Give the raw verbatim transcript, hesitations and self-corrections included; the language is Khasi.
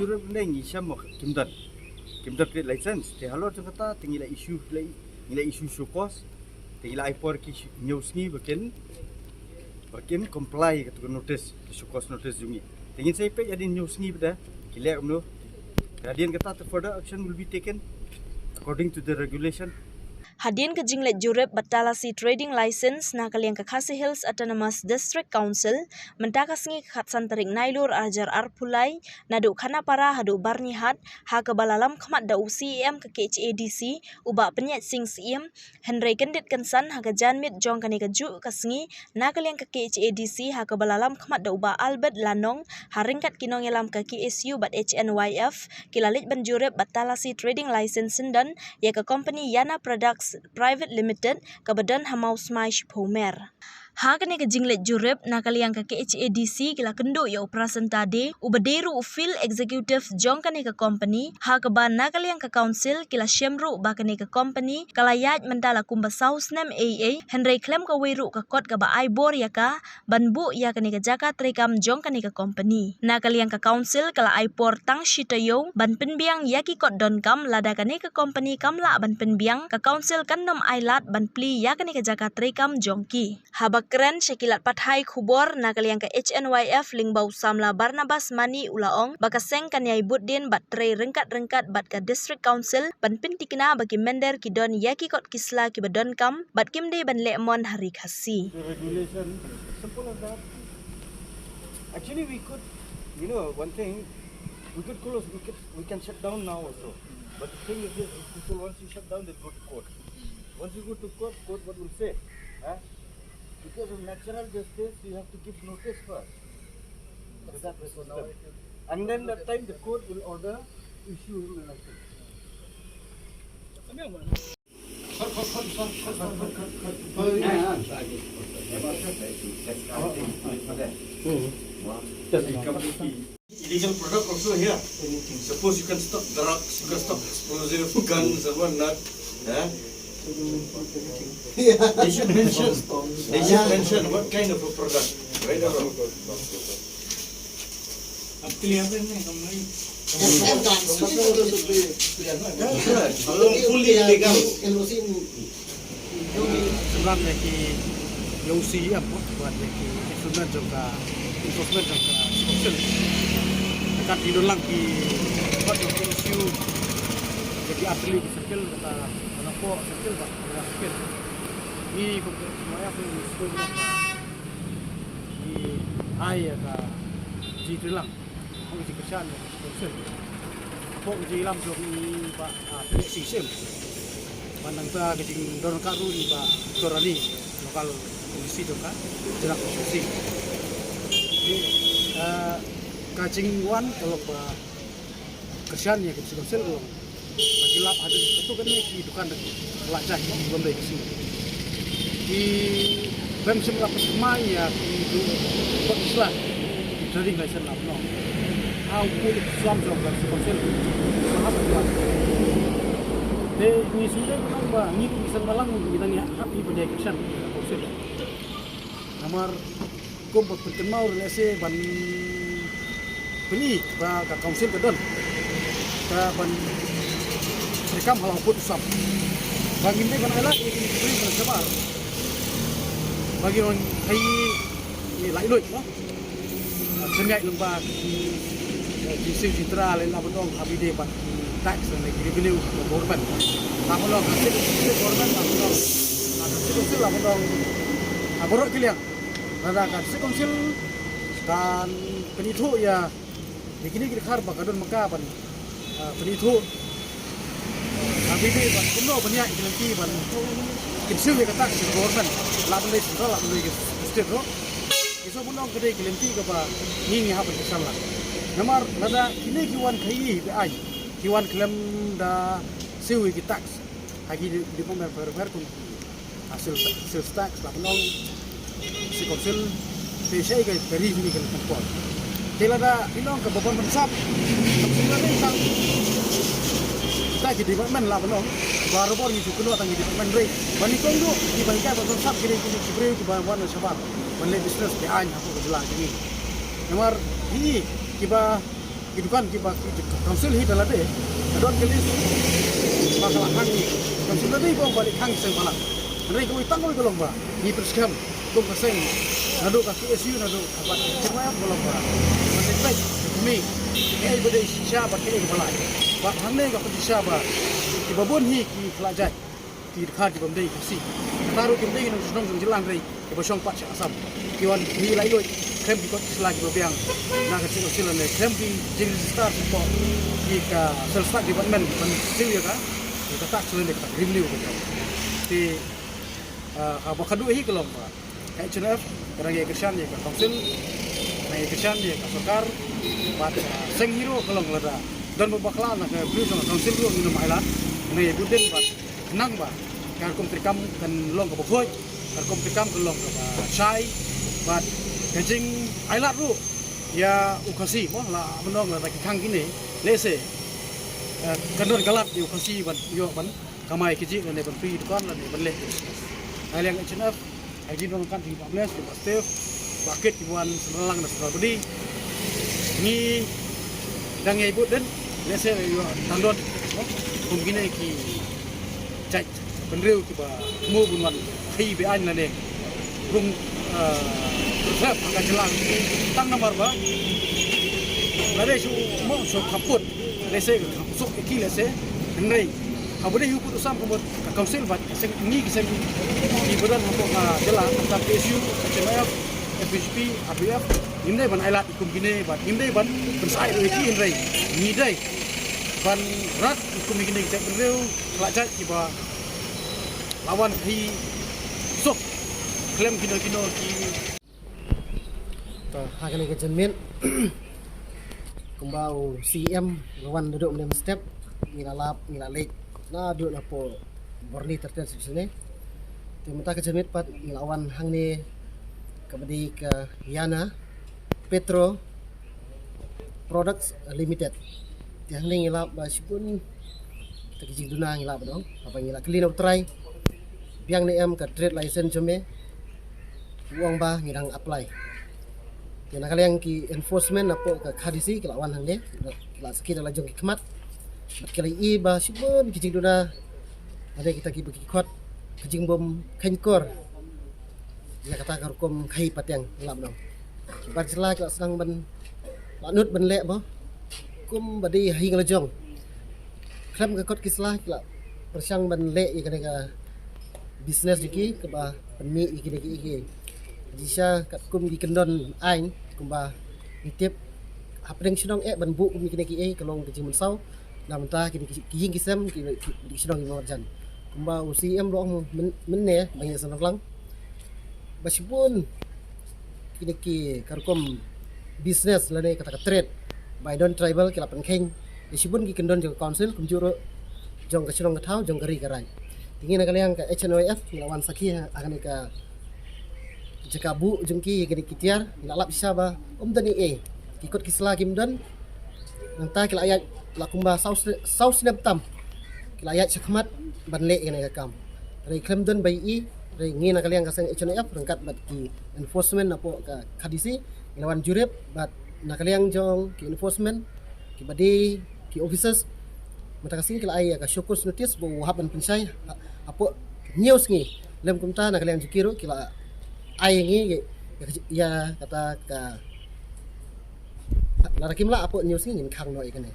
Jurip ne ngi shem mo kim don. Kim don trade license. Te halor jong kata te ngi la issue, ngi la issue show cause. Te ngi la ai por ki hynñiew sngi ba kin, ba kin comply ïa kata ka notice, ka show cause notice jong ngi. Te ngin sa ïa peit hadien hynñiew sngi ba da ki leh kumno. Hadien kata te further action will be taken according to the regulation. Hadien ka jingleit jurip bad talasi trading license na ka liang ka Khasi Hills Autonomous District Council mynta ka sngi ka khatsan tarik Nailur arhajar arphew lai, naduh Khanapara haduh Byrnihat, ha kaba la lam khmat da u C E M ka K H A D C, u Bah Pynïaid Sing Syiem, hynrei kyndit kynsan ha ka janmiet jong kane kajuh ka sngi, na ka liang ka K H A D C ha kaba la lam khmat da u Bah Albert Lanong, ha ryngkat ki nongïalam ka K S U bad H N Y F, ki la leit ban jurip bad talasi trading license syndon ïa ka company Yana Products Private Limited kaba don ha Mawsmai shiphew mer. Ha kane ka jingleit jurip na ka liang ka K H A D C ki la kynduh ïa u Prasanta Dey, uba dei ruh u Field Executive jong kane ka company, ha kaba na ka liang ka council ki la shem ruh ba kane ka company ka la ïaid mynta la kumba saw snem ei ei, hynrei khlem kawei ruh ka kot kaba ai bor ïa ka ban buh ïa kane ka jaka treikam jong kane ka company. Na ka liang ka council ka la ai por tang shi taïew ban pynbiang ïa ki kot donkam, lada kane ka company kam lah ban pynbiang, ka council kan nym ai lad ban plie ïa kane ka jaka treikam jong ki. Haba kren sha ki lad pathai khubor na ka liang ka H N Y F lyngba u samla Barnabas Mani u la ong ba ka seng kan ïai bud dien bad trei ryngkat ryngkat bad ka District Council ban pynthikna ba ki mynder ki don ïa ki kot ki sla kiba donkam bad kim dei ban leh mon ha ri Khasi. The regulation, simple as that. Actually, we could, you know, one thing, we could close, we could, we can shut down now also. But the thing is this, these people, once you shut down, they go to court. Once you go to court, court what will say? Huh? Because of natural justice, you have to give notice first. So that's the system. And then that time the court will order issue the license. Illegal product also here. Suppose you can stock drugs, you can stock explosive, guns and whatnot. Eh? They should mention. They should mention what kind of a product. Right or wrong? Fully illegal. Sngewbha ïa ki, ïa u C E M bad ïa ki enforcement jong ka, enforcement jong ka circle. Ka dei don lang ki, bad jong ki issue ïa ki artylli ki circle, kata ka Nongpoh circle bad ka Nongpoh circle. Ngi kum ka sngewbha ïa ki, ngi ai ïa ka jingtreilang. Hong jingkyrshan ïa ka council. Hapoh ka jingïalam jong i Bah Pynïaid Sing Syiem. Bad nangta ka jingdon ka ruh i Bah Torani, local M D C jong ka jylla constituency. Ka jingwan ka long ba kyrshan ïa ka council ka long ba ki lap hadien katto katne ki dukan da la jai ki bym dei ka sing. Ki bym shym la pynthikna ïa ki dukot sla ki trading license la pynlong. Ha u pul slum jong ka council. Ba hap ba. Te ngi sngewdei ba ngi ki san balang ngi dang ïa hap ngi pynjah kyrshan ka council. Namar kum ba pynkynmaw lehse ban pyni ba ka council ka don ka ban treikam ha la u pud u sam. Ba ngim dei ban ailad ïa ki briew ban shabar ba ki wan hai ïa laitluid mo. Kynmaw lyngba ki jingsiew jingthrang leh la ban ong ha bide bad ki tax lane ki revenue ka government. La ban ong ka state government la ban ong ka state council la ban ong ha baroh ki liang. Lada ka District Council kan pynithuh ïa kine ki dkhar ba ka don ma ka ban pynithuh ha bide ban kumno ban ïa ki lynti ban kynsiew ïa ka tax sha government, la ban dei central la ban dei state ruh. Ki shu ban ong ka dei ki lynti kaba ngi ngi hap ban kyrshan lang. Namar lada kine ki wan khaii ba ai ki wan khlem da siew ïa ki tax ha ki department pher pher kum ki sales tax la ban ong, District Council te shaei ka ri jong ngi kan pynpoi. Te lada phi ong kaba bun ban sap, ka pynlong tang kita ki department la ban ong, barabor ngi ju kynnoh tang ki department re. Ba nyngkong ruh kiba hikai ba bun sap ki dei ki briew kiba wan na shabar ban leh business, ki aiñ hapoh ka jylla jong ngi. Namar hi kiba ki dukan kiba ki council hi da lade ka don ka list ba ka la khang. Council lade ba ba la khang seng ba la. Hynrei kawei tang kawei ka long ba ngi pyrshang kum ka seng naduh ka K S U naduh ka ba ka long ba ba seng pek kmie. Kaei ba dei shisha bad kaei ba lai. Bad hangne ka pynshai ba kiba bun hi ki khlajait ki dkhar kiba ym dei Khasi. Kata ruh kim dei nong shnong jong jylla hynrei kiba shong pat sha Assam. Ki wan hi lai loi khlem ki kot ki sla kiba biang na ka jingkounsila ne khlem ki jingregister sha ki ka sales tax department ban siew ïa ka ka tax ne ka revenue ka. Te ah, kaba khadduh hi ka long ba ka H N F ka dang ïa kyrshan ïa ka council, ka dang ïa kyrshan ïa ka sorkar. Bad ah, seng hi ruh ka long lada don ba bakla na ka briew jong ka council ruh ngin ym ailad, ngin ïa bud dien bad khnang ba ka rukom treikam kan long kaba khuid, ka rukom treikam kan long kaba shai. Bad ka jingailad ruh ïa u Khasi mo la ban long lada ki khang kine lehse eh, kan don ka lad ïa u Khasi ban ïoh ban kamai kajih lane ban plie dukan lane ban leh. Nga liang H N F ha ki nongkan ki ba bless ki ba step ba kit ki wan sendal lang na sendal budi. Ngi dang ïa bud dien lehse ïa tang don kum kine ki jait bynriew kiba mu bun wan hi be ain lane rung eh, rep ha ka jylla tang namar ba lade shu mo shu khaput lehse ka khapsuk ki lehse hynrei Abu dei hu put u sam ka mut ka council bad ka seng ngi ki seng ki badan hapoh ka jylla ka K S U, H M F, F P G P, R P F, ngim dei ban ailad kum kine bad ngim dei ban pynshai ruh ïa ki hynrei ngi dei ban rat kum kine ki jait bynriew khlak jait kiba la wan hi suk khlem kino kino ki To, ha kane ka janmiet kumba u C E M la wan naduh mynne mynstep, ngi la lap, ngi la leit naduh napoh Borni Terten shisha ne. Te mynta ka janmiet pat ngi la wan hangne kaba dei ka Yana Petro Products Limited. Te hangne ngi lap ba shibun kita ki jingduna ngi lap ba dong. Haba ngi la kylli na u trai biang ne em ka trade license jong me. U ong ba ngi dang apply. Te na ka liang ki enforcement napoh ka K H A D C ki la wan hangne, ki la sakhi da la jong ki khmat. Bad ki la ïohi ba shibun ki jingduna. Lada kita kiba ki khot ka jingbym kheiñkor ïa kata ka rukom khaïi pateng, lap dong. Ki bar jylla ki la sdang ban la nud ban leh ba kum ba dei ha ïing la jong. Khlem ka kot ki sla ki la pyrshang ban leh ïa kane ka business jong ki kaba pynmih ïa kine kiei kiei. Jingshisha katkum ki kyndon aiñ kumba ngi tip hapdeng shnong eh ban buh kum ïa kine kiei ka long ka jingmynsaw. Na mynta kine ki ïing ki sem ki ki shnong ki marjan. Kumba u C E M ruh ong mynne ba ngi sa nang lang ba shibun kine ki ka rukom business lane kata ka trade bai don tribal ki la pynkheiñ. Ïa shibun ki kyndon jong ka council kumjuh ruh jong ka shnong ka thaw jong ka ri ka raid. Te ngi na ka liang ka H N Y F ngi la wan sakhi ha kane ka jaka buh jong ki ïa kine ki tiar ngi la lap shisha ba ym don ei ei ki kot ki sla kim don. Nangta ki la ïaid la kumba saw snem tam ki la ïaid shakhmat ban leh ïa kane ka kam. Hynrei khlem don ba ïohi hynrei ngi na ka liang ka seng H N Y F ryngkat bad ki enforcement napoh ka K H A D C ngi la wan jurip bad na ka liang jong ki enforcement kiba dei ki officers mynta ka sngi ki la ai ïa ka show cause notice ba u hap ban pynshai hapoh hynñiew sngi. Lem kumta na ka liang jong ki ruh ki la ai ïa ngi ïa kata ka lada kim lah hapoh hynñiew sngi ngin khang noh ïa kane.